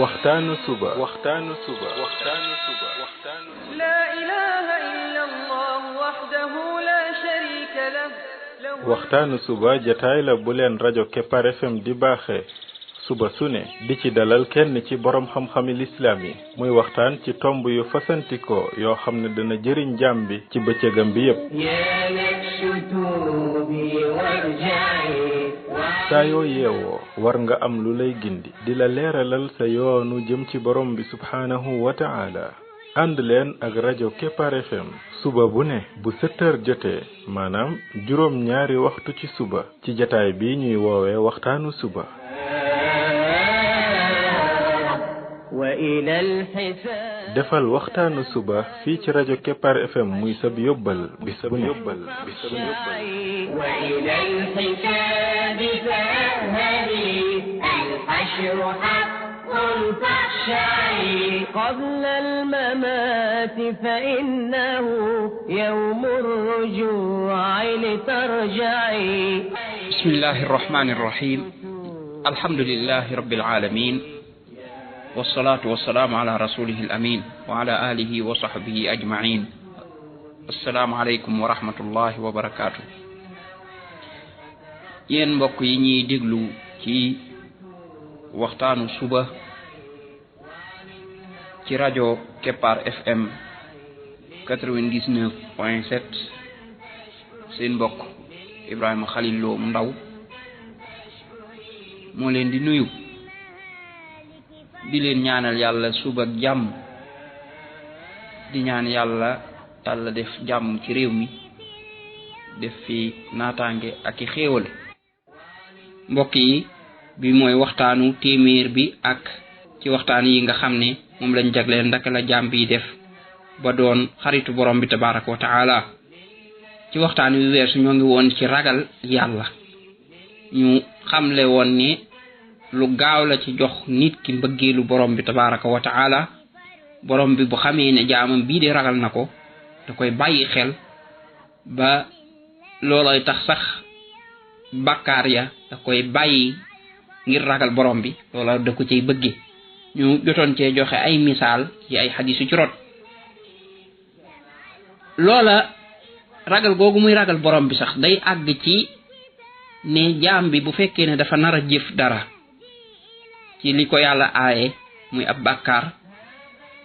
waxtaanu suba لا إله إلا الله وحده لا شريك له waxtaanu suba jataay la bu leen rajo Kepar FM di baaxee suba su ne di ci dalal kenn ci borom xam-xami lislaam yi muy waxtaan ci tomb yu fasantikoo yoo xam ne dana jëriñ jaam bi ci bëccëgam bi yépp saa yoo yeewoo war nga am lu lay gindi di la leeralal sa yoonu jëm ci borom bi subhaanahu wa ta'ala ànd leen ak rajo Kepar FM suba bu ne bu 7 heures jotee maanaam juróom ñaari waxtu ci suba ci jataay bi ñuy woowee waxtaanu suba defal waxtaanu suba fii ci rajo Kepar FM muy sab yóbbal bis bu ne قبل الممات فإنه يوم الرجوع لترجعي بسم الله الرحمن الرحيم الحمد لله رب العالمين والصلاة والسلام على رسوله الأمين وعلى آله وصحبه أجمعين السلام عليكم ورحمة الله وبركاته yéen mbokk yi ñuy déglu ci waxtaanu suba ci rajo Kepar FM 99.7 seen mbokk Ibrahima Khalil Lo Ndaw moo leen di nuyu di leen ñaanal yàlla suba ak jàmm di ñaan yàlla def jàmm ci réew mi def fi naataange ak i xéewal mbokk yi bi mooy waxtaanu téeméer bi ak ci waxtaan yi nga xam ne moom lañ jagleel ndaka la jaam bi def ba doon xaritu borom bi tabaraka wa taala ci waxtaan wi weesu ñoo ngi woon ci ragal yàlla ñu xamle woon ne lu gaaw la ci jox nit ki mbëggeelu borom bi tabaraka wa taala borom bi bu xamee ne jaamam bii de ragal na ko da koy bàyyi xel ba loolooy tax sax bàkkaar ya da koy bàyyi ngir ragal borom bi loola da ko cay bëgge ñu jotoon cee joxe ay misaal ci ay xadiis yu ci rot loola ragal googu muy ragal borom bi sax day àgg ci ne jaam bi bu fekkee ne dafa nar a jëf dara ci li ko yàlla aaye muy ab bàkkaar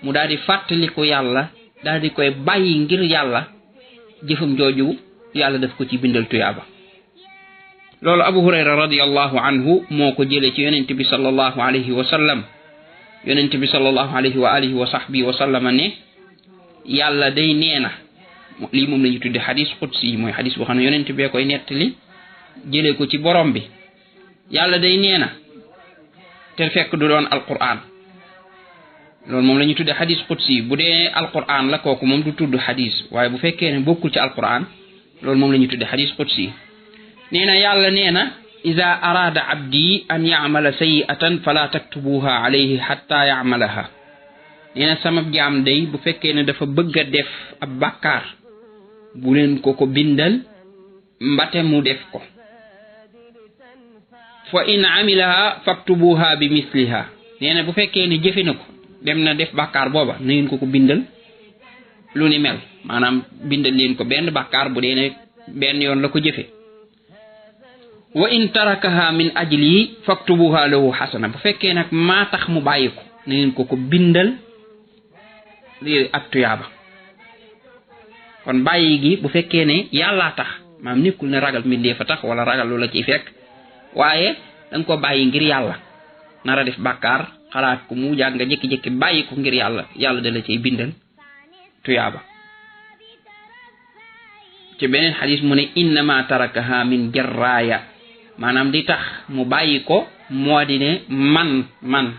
mu daal di fàttali ko yàlla daal di koy bàyyi ngir yàlla jëfam jooju yàlla daf ko ci bindal tuyaaba loolu Abu Hurayra radiyallahu anhu moo ko jëlee ci yonent bi sallallahu alayhi wa sallam yonent bi sallallahu alayhi wa alihi wa sahbihi wa sallama ne yàlla day nee na lii moom la ñu tudde xadis qudsi mooy xadis boo xam ne yonent bee koy nettali jëlee ko ci borom bi yàlla day nee na te fekk du doon alquran loolu moom la ñu tudde xadis qudsi bu dee alquran la kooku moom du tudd xadis waaye bu fekkee ne bokkul ci alquran loolu moom la ñu tudde xadis qudsi nee na yàlla nee na iza arada abdi an ya'mala sayyi'atan fala taktubuha alayhi hatta ya'malaha nee na sama jaam day bu fekkee ne dafa bëgg a def ab bàkkaar bu leen ko bindal mbate mu def ko fa in amilaha faktubuha bi misliha nee na bu fekkee ne jëfe na ko dem na def bàkkaar booba na ngeen ko bindal lu ni mel maanaam bindal leen ko benn bàkkaar bu dee ne benn yoon la ko jëfe wa in tarakaha min ajli faktubuha lahu hasana bu fekkee nag maa tax mu bàyyi ko na ngeen ko bindal li ak tuyaaba kon bàyyi gi bu fekkee ne yàllaa tax maam nekkul ne ragal mbindee fa tax wala ragal lu la ciy fekk waaye danga ko bàyyi ngir yàlla nara def bàkkaar xalaat ko mu jàng nga jékki-jékki bàyyi ko ngir yàlla da la ciy bindal tuyaaba ci beneen xadis mu ne innama tarakaha min jarraaya maanaam di tax mu bàyyi ko moo di ne man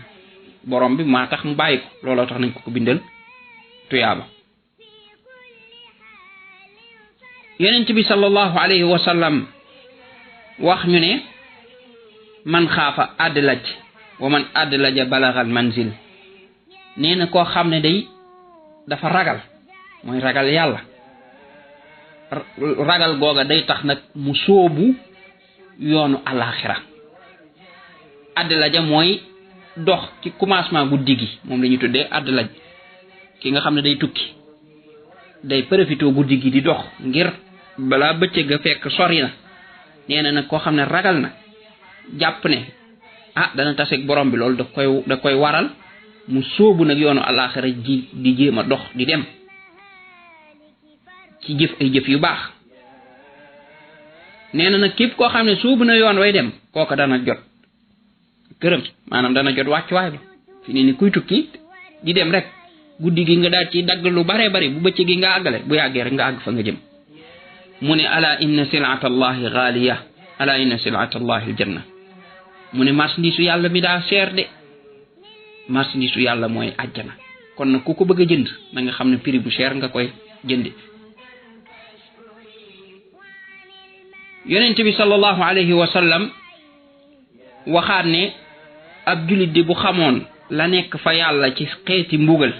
borom bi maa tax mu bàyyi ko looloo tax nañ ko bindal tuyaaba yonent bi sallallahu alayhi wa sallam wax ñu ne man xaafa adlaj wa man adlaja balagal manzil nee na koo xam ne day dafa ragal mooy ragal yàlla ragal googa day tax nag mu sóobu yoonu alaxira adlaja mooy dox ci commencement guddi gi moom la ñu tuddee àddalaj ki nga xam ne day tukki day profité guddi gi di dox ngir balaa bëccëg ga fekk sori na nee na nag koo xam ne ragal na jàpp ne dana taseeg borom bi loolu da koy waral mu sóobu nag yoonu àllaaxira ji di jéem a dox di dem ci jëf ay jëf yu baax nee na nag képp koo xam ne sóobu na yoon way dem kooka dana jot këram maanaam dana jot wàccuwaay ba fi ne ni kuy tukki di dem rek guddi gi nga daal ci dagg lu bare bari bu bëccëg gi nga àggale bu yàggee rek nga àgg fa nga jëm mu ne ala inna silata allahi gaaliya ala inna silata allahi aljanna mu ne marchandise yàlla mi daa seer de marchandise yàlla mooy àjjana kon nag ku ko bëgg a jënd na nga xam ne prix bu cher nga koy jënde yonent bi sallallahu alayhi wa sallam waxaat ne ab jullit di bu xamoon la nekk fa yàlla ci xeeti mbugal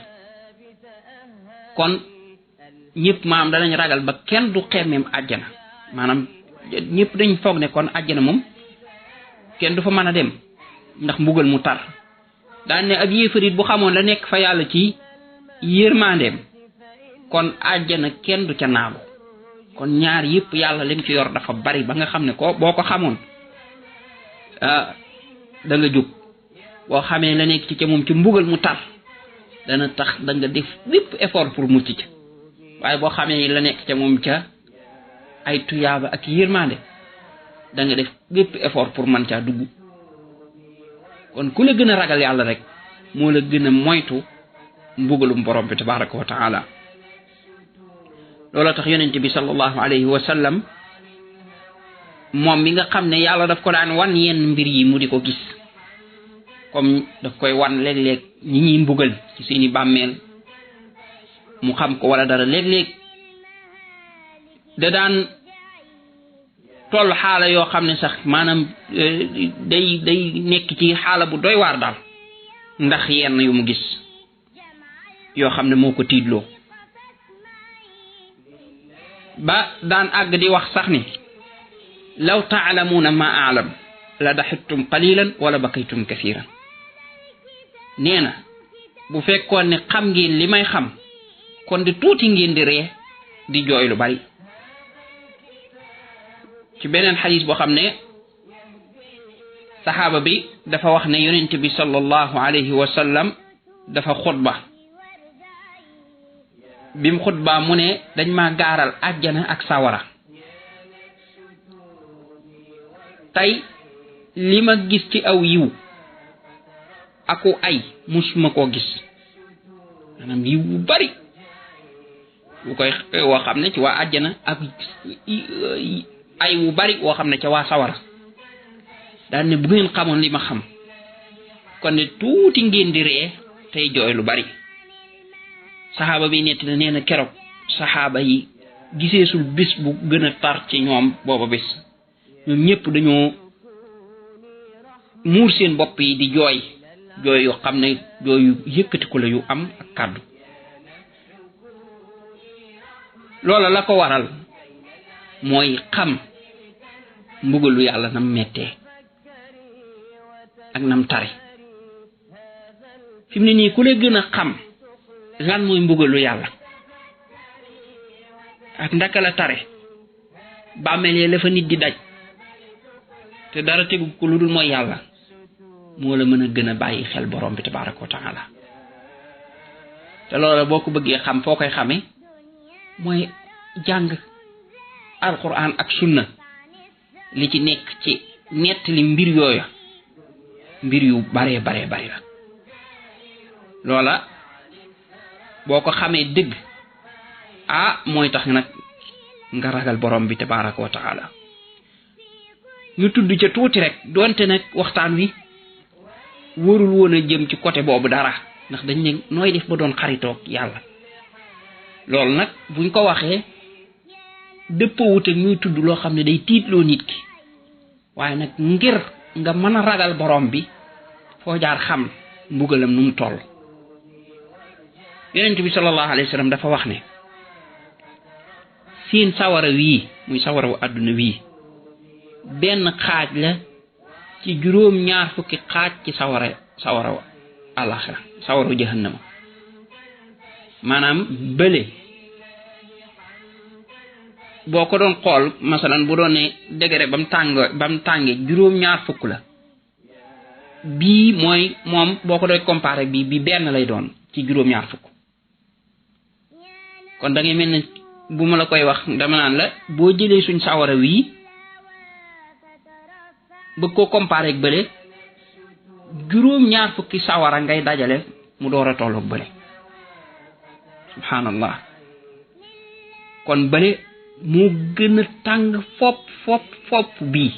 kon ñëpp maam danañ ragal ba kenn du xemmeem àjjana maanaam ñëpp dañ foog ne kon àjjana moom kenn du fa mën a dem ndax mbugal mu tar daan ne ab yéefarit bu xamoon la nekk fa yàlla ci yërmandeem kon àjjana kenn du ca naagu kon ñaar yëpp yàlla lim ci yor dafa bari ba nga xam ne ko boo ko xamoon da nga jóg boo xamee la nekk ci ca moom ci mbugal mu tar dana tax da nga def lépp effort pour mucc ca waaye boo xamee la nekk ca moom ca ay tuyaaba ak yërmande da nga def lépp effort pour mën caa dugg kon ku la gën a ragal yàlla rek moo la gën a moytu mbugalum borom bi tabaraka wa taala loolu tax yonent bi sallallahu alayhi wa sallam moom mi nga xam ne yàlla daf ko daan wan yenn mbir yi mu di ko gis comme daf koy wan léeg-léeg ñi ñuy mbugal ci seeni bàmmeel mu xam ko wala dara léeg-léeg da daan toll xaala yoo xam ne sax maanaam day nekk ci xaala bu doy waar daal ndax yenn yu mu gis yoo xam ne moo ko tiidloo ba daan àgg di wax sax ni law taalamuuna ma aalam la daxittum qalilan wala bakaytum kathiran nee na bu fekkoon ne xam ngeen li may xam kon di tuuti ngeen di ree di jooy lu bari ci beneen xadis boo xam ne saxaaba bi dafa wax ne yonent bi sallallahu alayhi wa sallam dafa xutba bim xutba mu ne dañ ma gaaral àjjana ak sawara tey li ma gis ci aw yiw aku ay musuma koo gis maanaam yiw bu bari bu koy woo xam ne ci waa àjjana ak ay wu bari woo xam ne ca waa sawara daan ne bu ngeen xamoon li ma xam kon ne tuuti ngeen di ree tey jooy lu bari saxaaba bi netti na nee na keroog saxaaba yi giseesul bis bu gën a tar ci ñoom booba bis ñoom ñëpp dañoo muur seen bopp yi di jooy jooy yoo xam ne jooy yu yëkkatiku la yu am ak kàddu loola la ko waral mooy xam mbugalu yàlla nam mettee ak nam tare fi mu ne nii ku la gën a xam lan mooy mbugalu yàlla ak ndaka la tare bàmmeel la fa nit di daj te dara tegu ko lu dul mooy yàlla moo la mën a gën a bàyyi xel borom bi tabaraka wa taala te loola boo ko bëggee xam foo koy xamee mooy jàng alquran ak sunna li ci nekk ci nettali mbir yooya mbir yu bare bare bari la loola boo ko xamee dëgg mooy tax nag nga ragal borom bi tabaraka wa taala ñu tudd ca tuuti rek donte nag waxtaan wi wóorul woon a jëm ci côté boobu dara ndax dañ ne nooy def ba doon xaritoog yàlla loolu nag buñ ko waxee dëppoowut ak ñuy tudd loo xam ne day tiitloo nit ki waaye nag ngir nga mën a ragal borom bi foo jaar xam mbugalam nu mu toll yonent bi sallallahu alayhi wa sallam dafa wax ne seen sawara wii muy sawara wu àdduna wii benn xaaj la ci juróom ñaar fukki xaaj ci sawara sawara alaxira sawaru jahannama maanaam bële boo ko doon xool masalan bu doon ne degré bam tànge juróom-ñaar fukk la bii mooy moom boo ko doon comparé bi benn lay doon ci juróom-ñaar fukk kon da ngay mel ne bu ma la koy wax dama naan la boo jëlee suñ sawara wii bëgg koo comparé ak bële juróom-ñaar fukki sawara ngay dajale mu door a tolloog bële subhanallah kon bële moo gën a tàng fopp bii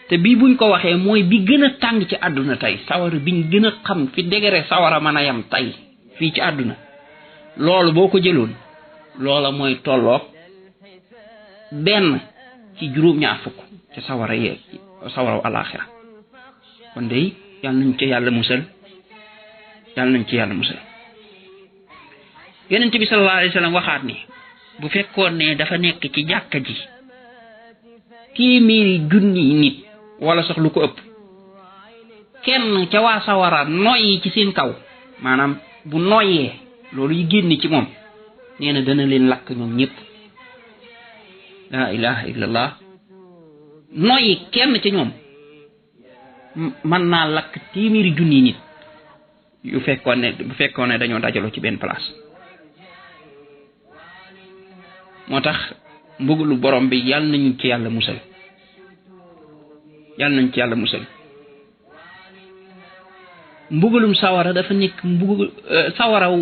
te bii buñ ko waxee mooy bi gën a tàng ci àdduna tey sawara biñ gën a xam fi degré sawara mën a yam tey fii ci àdduna loolu boo ko jëloon loola mooy tolloog benn ci juróom-ñaar fukk ci sawara yee sawaraw alaxira kon day yàlla nañ ci yàlla musal yonent bi sallallahu alayhi wa sallam waxaat ni bu fekkoon ne dafa nekk ci jàkka ji téeméeri junni nit wala sax lu ko ëpp kenn ca waa sawara noyyi ci seen kaw maanaam bu noyyee loolu yi génn ci moom nee na dana leen lakk ñoom ñëpp la ilaha illallah noyyi kenn ci ñoom mën naa lakk téeméeri junni nit bu fekkoon ne dañoo dajaloo ci benn place moo tax mbugalu borom bi yàlla nañu ci yàlla musal mbugalum sawara dafa nekk sawaraw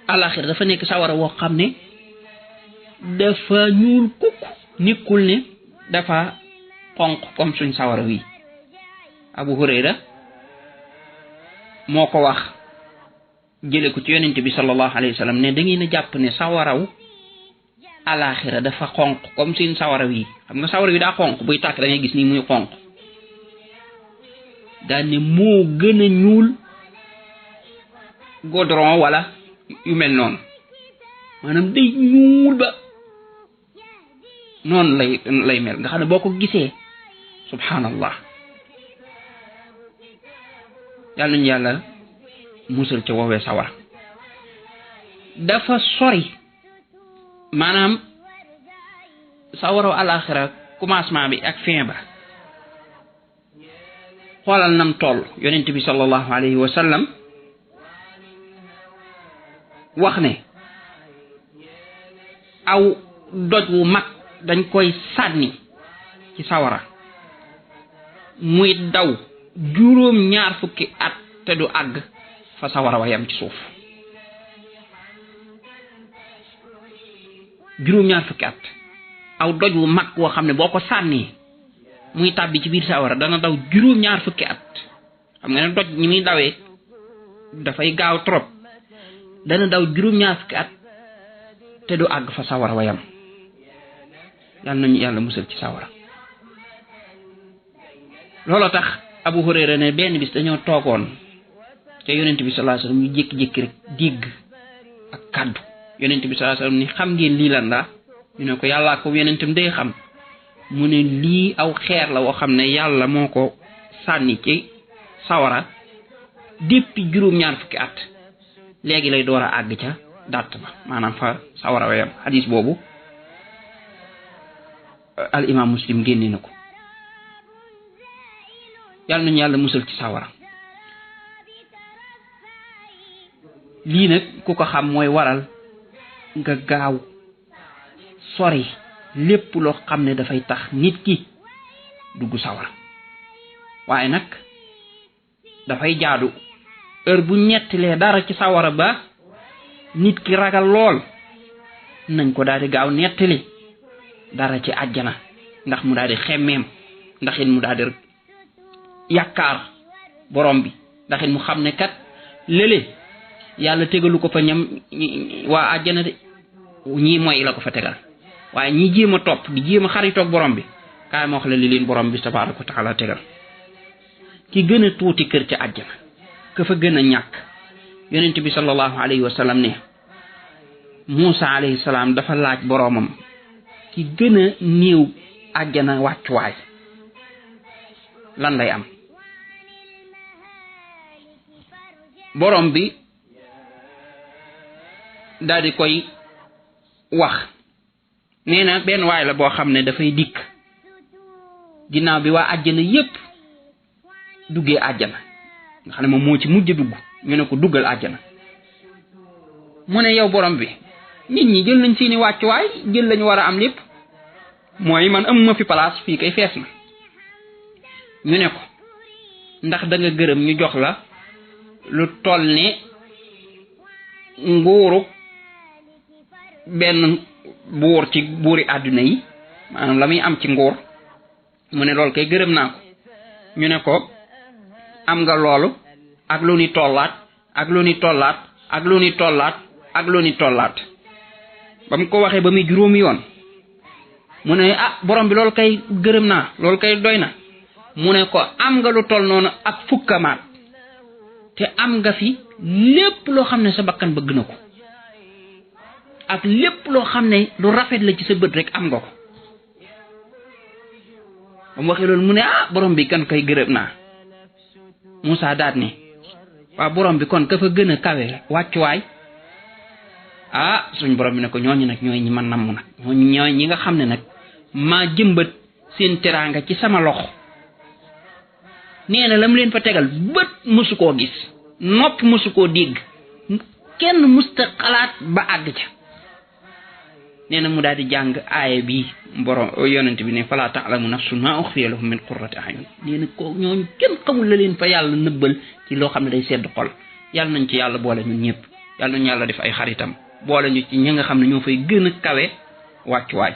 alaxir dafa nekk sawara woo xam ne dafa ñuul kukk nekkul ne dafa xonq comme suñ sawara wi Abu Hurayra moo ko wax jële ko ci yonent bi sallallahu alayhi wa sallam ne da ngeen a jàpp ne sawaraw alaxira dafa xonq comme suñ sawara wi xam nga sawara wi daa xonq buy tàkk da ngay gis ni muy xonq daal ne moo gën a ñuul goudron wala yu mel noonu maanaam day ñuul ba noonu lay mel nga xam ne boo ko gisee subhanallah yàlla nañu yàlla musal ca woowee sawara dafa sori maanaam sawaraw alaxira commencement bi ak fin ba xoolal nam toll yonent bi sallallahu alayhi wa sallam wax ne aw doj wu mag dañ koy sànni ci sawara muy daw juróom-ñaar fukki at te du àgg fa sawara wa yam ci suuf juróom-ñaar fukki at aw doj wu mag woo xam ne boo ko sànnee muy tàbbi ci biir sawara dana daw juróom-ñaar fukki at xam nga ne doj ñi muy dawee dafay gaaw trop dana daw juróom-ñaar fukki at te du àgg fa sawara wa yam yàlla nañu yàlla musal ci sawara looloo tax Abu Hurayra ne benn bis dañoo toogoon ca yonent bi sallallahu alayhi wasallam ñu jékki-jékki rek dégg ak kaddu yonent bi sallallahu alayhi wasallam ni xam ngeen lii lan la ñu ne ko yàllaa ko yonentam day xam mu ne lii aw xeer la woo xam ne yàlla moo ko sànni ci sawara depuis juróom-ñaar fukki at léegi lay door a àgg ca dàtt ba maanaam fa sawara wayam hadis boobu al imam Muslim génne na ko yàlla nañu yàlla musal ci sawara lii nag ku ko xam mooy waral nga gaaw sori lépp loo xam ne dafay tax nit ki dugg sawara waaye nag dafay jaadu heure bu ñettilee dara ci sawara ba nit ki ragal lool nañ ko daal di gaaw nettali dara ci àjjana ndax mu daal di xemmeem ndax it mu daal di yaakaar borom bi ndax it mu xam ne kat lële yàlla tegalu ko fa ñam waa àjjana de ñii mooy la ko fa tegal waaye ñi jéem a topp di jéem a xaritoog borom bi kaay ma wax la li leen borom bi tabaaraka wa taala tegal ki gën a tuuti kër ca àjjana ka fa gën a ñàkk yonent bi sallallahu alayhi wa sallam ne Muusa alayhi salaam dafa laaj boromam ki gën a néew àjjana wàccuwaay lan lay am borom bi daal di koy wax nee na benn waay la boo xam ne dafay dikk ginnaaw bi waa àjjana yépp duggee àjjana nga xam ne moom moo ci mujj dugg ñu ne ko duggal àjjana mu ne yow borom bi nit ñi jël nañ seeni wàccuwaay jël lañu war a am lépp mooy man amuma fi place fii kay fees na ñu ne ko ndax da nga gërëm ñu jox la lu toll ne nguuru benn buur ci buuri àdduna yi maanaam la muy am ci nguur mu ne loolu kay gërëm naa ko ñu ne ko am nga loolu ak lu ni tollaat ak lu ni tollaat ak lu ni tollaat ak lu ni tollaat ba mu ko waxee ba muy juróomi yoon mu ne borom bi loolu kay gërëm naa loolu kay doy na mu ne ko am nga lu toll noonu ak fukkamaat te am nga fi lépp loo xam ne sa bakkan bëgg na ko ak lépp loo xam ne lu rafet la ci sa bët rek am nga ko ba mu waxee loolu mu ne borom bi kan koy gërëm naa Moussa daat ne waa borom bi kon ka fa gën a kawe wàccuwaay suñ borom bi ne ko ñooñu nag ñooy ñi ma namm nag ñooy ñi nga xam ne nag maa jëmbat seen teraanga ci sama loxo nee na la mu leen fa tegal bët mësu koo gis nopp mësu koo dégg kenn musta xalaat ba àgg ca nee na mu daal di jàng aaya bi borom yonent bi ne falaa ta'lamu nafsun maa uxfiya lahum min qurrati a'yun nee na ko ñooñu kenn xamul la leen fa yàlla nëbbal ci loo xam ne day sedd xol yàlla nañ ci yàlla boole ñun ñëpp yàlla nañu yàlla def ay xaritam boole ñu ci ñi nga xam ne ñoo fay gën a kawe wàccuwaay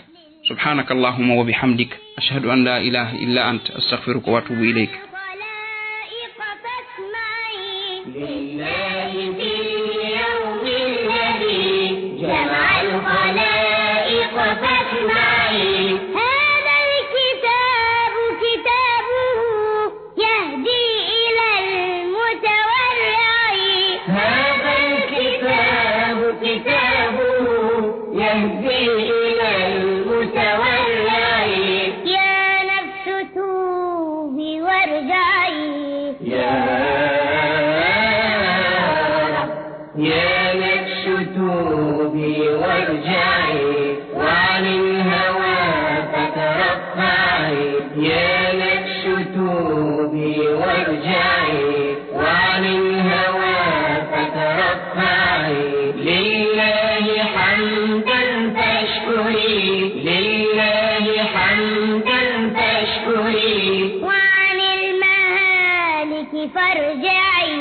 subhanaka allahumma wa bihamdik ashhadu an la ilaha illa ant astaghfiruka wa atubu ilayk فارجعي